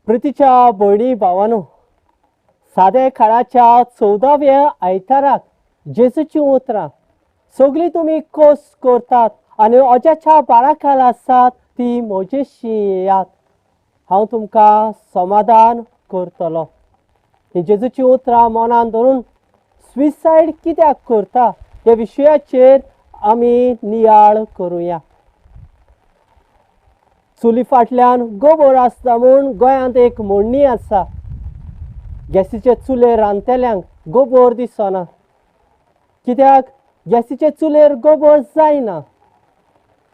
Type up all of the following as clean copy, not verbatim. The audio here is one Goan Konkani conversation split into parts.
प्रितीच्या भयणी भावानो, सादे काळाच्या 14व्या आयताराक जेजूची उतरां सगळीं तुमी कोस करतात आनी अजाच्या बाराखाल आसात ती म्हजेशी येयात, हांव तुमकां समाधान करतलो. ही जेजूची उतरां मनान धरून सुसायड कित्याक करता ह्या विशयाचेर आमी नियाळ करुया. चुली फाटल्यान गोबोर आसता म्हूण गोंयांत एक म्हणणी आसा. गॅसीचे चुलेर रांदतल्यांक गोबोर दिसना, कित्याक गॅसीचे चुलेर गोबोर जायना.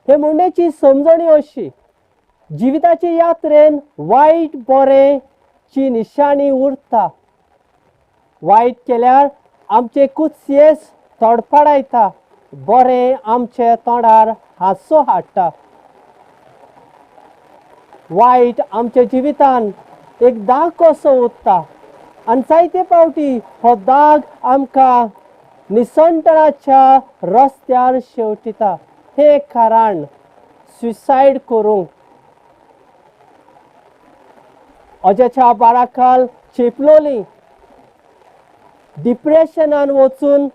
हे म्हणण्याची समजणी अशी, जिविताचे यात्रेन वायट बरें ची निशाणी उरता. वायट केल्यार आमचे कुत्सयेस तडफडायता, बरें आमचे तोंडार हांसो हाडटा. वायट आमच्या जिवितान एक दाग कसो उरता आनी जायते फावटी हो दाग आमकां निसणटणाच्या रस्त्यार शेवटिता. हें कारण सुसायड करूंक अजाच्या बाराखाल चेपलोली डिप्रेशनान वचून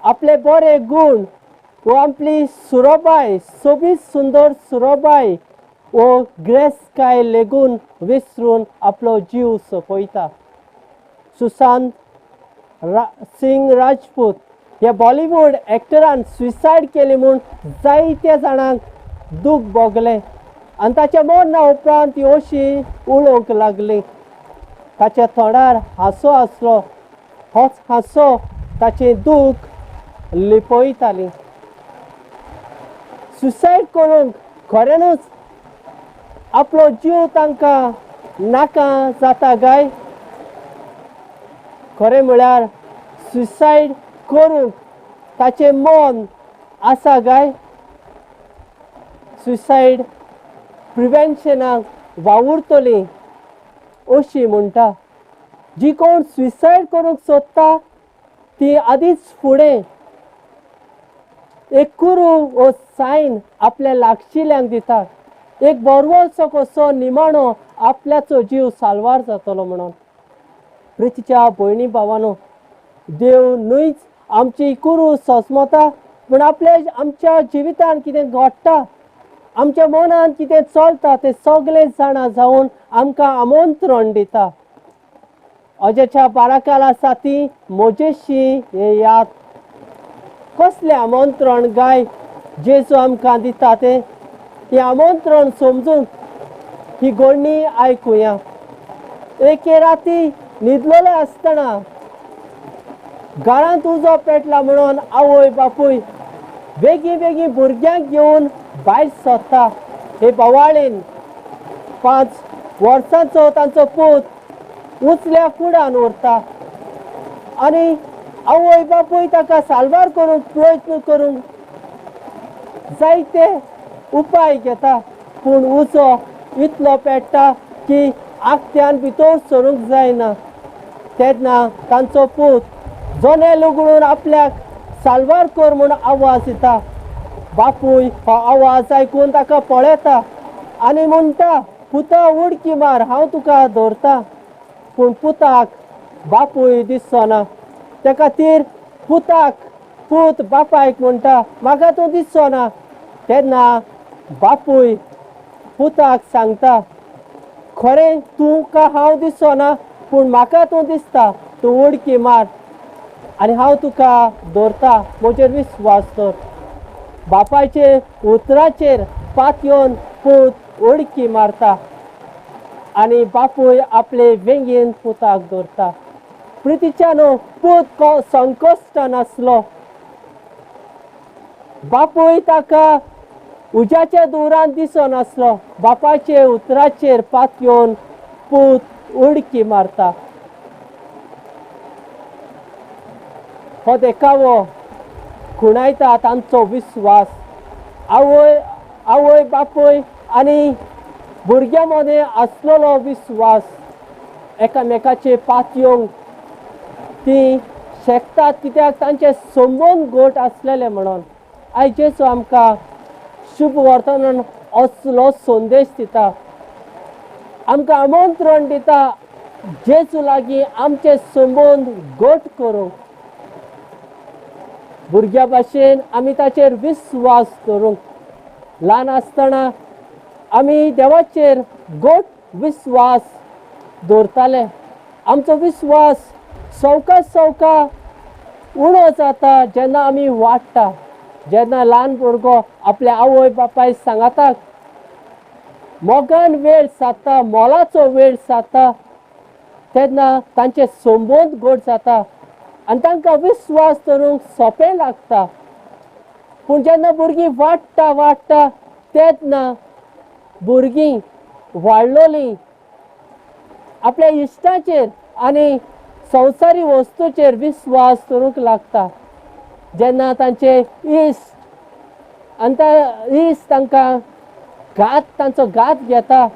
आपले बरे गूण वो आपली सुरोबाय, सोबीत सुंदर सुरोबाय वो ग्रेसकाय लेगून विसरून आपलो जीव सोंपयता. सुशांत सिंग राजपूत ह्या बॉलिवूड एक्टरान सुसायड केली म्हूण जायत्या जाणांक दूख भोगलें आनी ताच्या मरणा उपरांत ती अशी उलोवंक लागली. ताच्या तोंडार हांसो आसलो, होच हांसो ताचें दूख लिपयताली. सुसायड करूंक खऱ्यानूच आपलो जीव तांकां नाका जाता काय? खरें म्हळ्यार सुसायड करूंक ताचें मन आसा काय? सुसायड प्रिवेन्शनाक वावुरतली अशी म्हणटा. जी कोण सुसायड करूंक सोदता ती आदींच फुडें एक कुरू वो सायन आपल्या लागशिल्ल्यांक दिता, एक बरवसो कसो निमाणो आपल्याचो जीव साल्वार जातलो म्हणून. प्रितीच्या भयणी भावानो, देव न्हयच आमची कुरू सोसमता, पूण आपल्या आमच्या जिवितान कितें घडटा, आमच्या मनान कितें चलता तें सगळें जाणा जावन आमकां आमंत्रण दिता. अजाच्या बाराकाल आसा ती म्हजेशी येयात. कसलें आमंत्रण गाय जेजू आमकां दिता तें? हें आमंत्रण समजूंक ही गोडणी आयकुया. एके राती न्हिदलेले आसतना घरांत उजो पेटला म्हणून आवय बापूय बेगीन बेगीन भुरग्यांक घेवन भायर सरता. हे बोवाळेन 5 वर्सांचो तांचो पूत उचल्या कुडान उरता आनी आवय बापूय ताका साल्वार करूंक प्रयत्न करूंक जायते उपाय घेता, पूण उजो इतलो पेट्टा की आगत्यान भितर सरूंक जायना. तेन्ना तांचो पूत जनेल उगडून आपल्याक साल्वार कर म्हूण आवाज दिता. बापूय हो आवाज आयकून ताका पळयता आनी म्हणटा, पुता उडकी मार, हांव तुका धरता. पूण पुताक बापूय दिसचो ना. त्या खातीर पुताक पूत बापायक म्हणटा, म्हाका तूं दिसचो ना. तेन्ना बापूय पुताक सांगता, खरें तुका हांव दिसचो ना, पूण म्हाका तूं दिसता, तूं उडकी मार आनी हांव तुका धरता, म्हजेर विस्वास दवर. बापायचे उतराचेर पातयेवन पूत उडकी मारता आनी बापूय आपले वेंगेन पुताक धरता. प्रितीच्यानो, पूत संकश्टान आसलो. बापूय ताका उज्याच्या दुरान दिसोन आसलो. बापायचे उतराचेर पातयेवन पूत उडकी मारता. हो देखावो खुणायता तांचो विस्वास. आवय बापूय आनी भुरग्यां मदें आसलेलो विस्वास, एकामेकाचे पातयेवंक ती शेकतात, कित्याक तांचे संबंद घट आसलेले म्हणून. आयज जेजू आमकां शुभ वर्तमान असलो संदेश दिता. आमकां आमंत्रण दिता जेजू लागीं आमचे संबंद घट करूंक. भुरग्या भाशेन आमी ताचेर विस्वास दवरूंक. ल्हान आसतना आमी देवाचेर घट विस्वास दवरताले. आमचो विस्वास सवका सवका उणो जाता जेन्ना आमी वाडटा. जेन्ना ल्हान भुरगो आपल्या आवय बापाय सांगाताक मोगान वेळ सादता, मोलाचो वेळ सादता, तेन्ना तांचे संबंद घट जाता आनी तांकां विस्वास दवरूंक सोंपें लागता. पूण जेन्ना भुरगीं वाडटा वाडटा तेन्ना भुरगीं वाडलोलीं आपल्या इश्टाचेर आनी संवसारी वस्तूचेर विस्वास दवरूंक लागता. जेन्ना तांचे इश्ट आनी इश्ट तांकां घात, तांचो घात घेता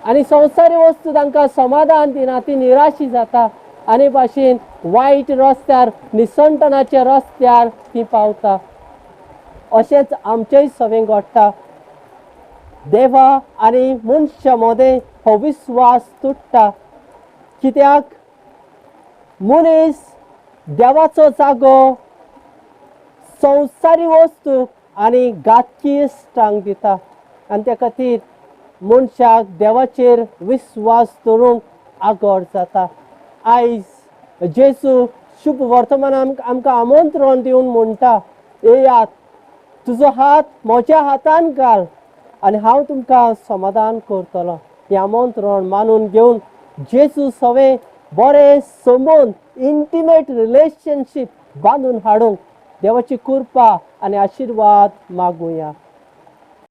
आनी संवसारी वस्तू तांकां समाधान दिना, ती निराशी जाता आनी भाशेन वायट रस्त्यार, निसणटणाच्या रस्त्यार ती पावता. अशेंच आमचेय सवें घडटा. देवा आनी मनशा मदें हो विस्वास तुट्टा, कित्याक मनीस देवाचो जागो संवसारी वस्तू आनी घातकी इश्टांक दिता आनी त्या खातीर मनशाक देवाचेर विस्वास दवरूंक आगोर जाता. आयज जेजू शुभ वर्तमानाक आमकां आमंत्रण दिवन म्हणटा, येयात, तुजो हात म्हज्या हातान घाल आनी हांव तुमकां समाधान करतलो. हें आमंत्रण मानून घेवन जेजू सवें बरें संबंद, इंटिमेट रिलेशनशीप बांदून हाडूंक देवाची कृपा आनी आशिर्वाद मागुया.